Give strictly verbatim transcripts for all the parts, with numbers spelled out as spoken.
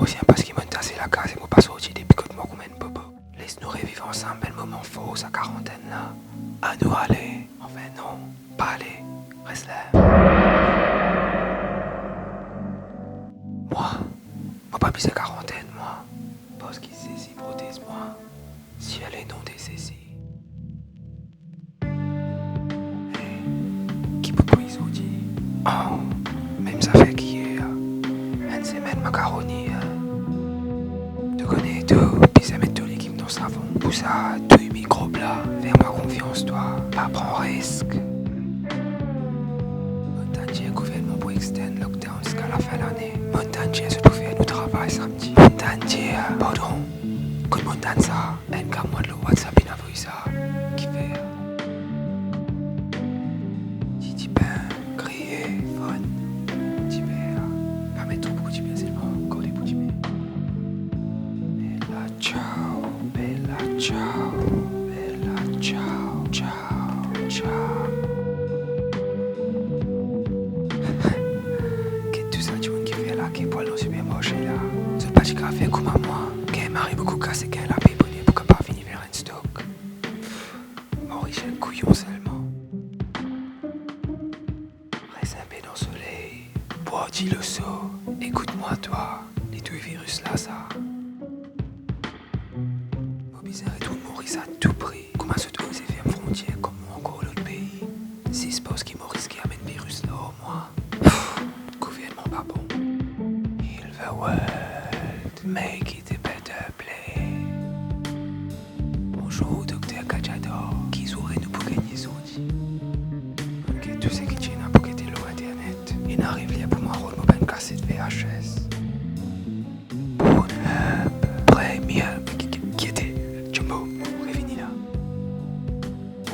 Ousien paski mo'nn tas lakaz e mo pa sorti depi kot mo kouma enn bobo. Les nou reviv ansam bann moman for sa karantenn la. Anou ale. Anfin non, pa ale. Res la. Mwa, mo pa bizin karantenn, mwa. Paski Zezi protez mwa. Siel e non de Zezi. Hey, ki pou kwi zordi? Oh, mem zafer ki yer. Enn semenn makaroni, eh. To kone, to bizin met to legim dan savon. Pou sa, touy mikrob la. Fer mwa konfians, twa. Pa pran risk. Mo'nn tann dir gouvernman pou extend lockdown ziska lafin lane. Mo'nn tann dir zot pou fer nou travay samdi. Mo'nn tann dir, pardon, kot mo'nn tann sa? Enn gam mwa lor WhatsApp inn avoy sa. Kifer? Ti dipin, griye, fonn, diber. Pa met tro boukou diber selman, kor li pou dime. Bella ciao, bella ciao, bella ciao, ciao, ciao. Get tou sa dimoun ki fer lake pou al dan sipermarse la. Zot pa ti kapav fer kouma mwa. Gagn mari boukou kas e gagn lape boner pou kapav vinn fer enn stok. Moris enn kouyon selman. Res inpe dan soley, bwar dilo so, ekout mwa twa, li touy viris la sa. Mo bizin retourn Moris a tou pri. Kouma zot oze ferm frontier kom mo ankor lot pei? Zis paski Moris ki amenn viris la ar mwa. Gouvernman pa bon. Heal the world, make it a better place. Bonzour, Dokter Kajador. Ki zour nou pou gagne zordi? Get tou seki ti ena pou gete lor internet. Ena ariv ler pou mwa rod mo bann kaset V H S. Pornhub Premium. Ki, ki, ki ete? Jumbo, revini la.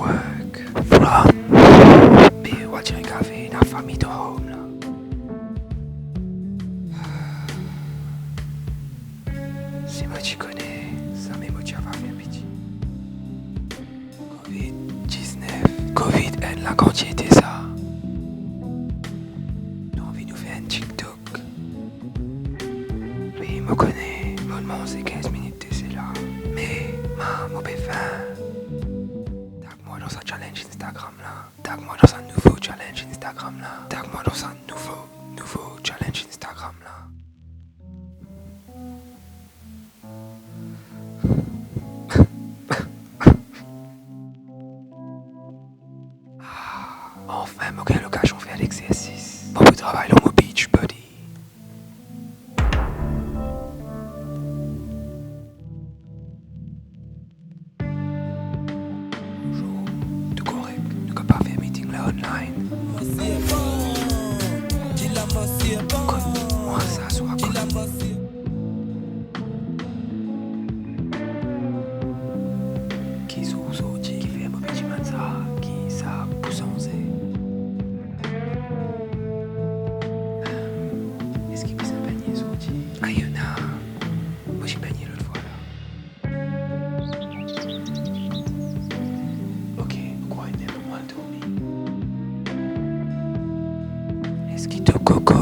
Work from. Me wa dir kave ena fami dan home la. Si mo ti kone, zame mo ti ava fer piti. Covid diznef, Covid enn la kan ti ete sa. Nou anvi nou fer enn TikTok. Wi, mo kone, mo'nn manze kinz minit de sela. Me, ma, mo pe fin. Tag mwa dan sa challenge Instagram la. Tag mwa dan sa nouvo challenge Instagram la. Tag mwa dan sa nouvo, nouvo challenge Instagram la. Ah, anfin, mo gagn lokazion fer lexersis. Mo pou travay lor mo beach body. Bonzour, tou korek? Nou kapav fer meeting la online? Kot mwa sa swa kot. Ki zour zordi? Kifer mo pe dimann sa? Ki sa pou sanze? Eski bizin begne zordi? Ayona, mo ti begne lot fwa la. Ok, krwar inn ler pou mwa al dormi. Eski to koko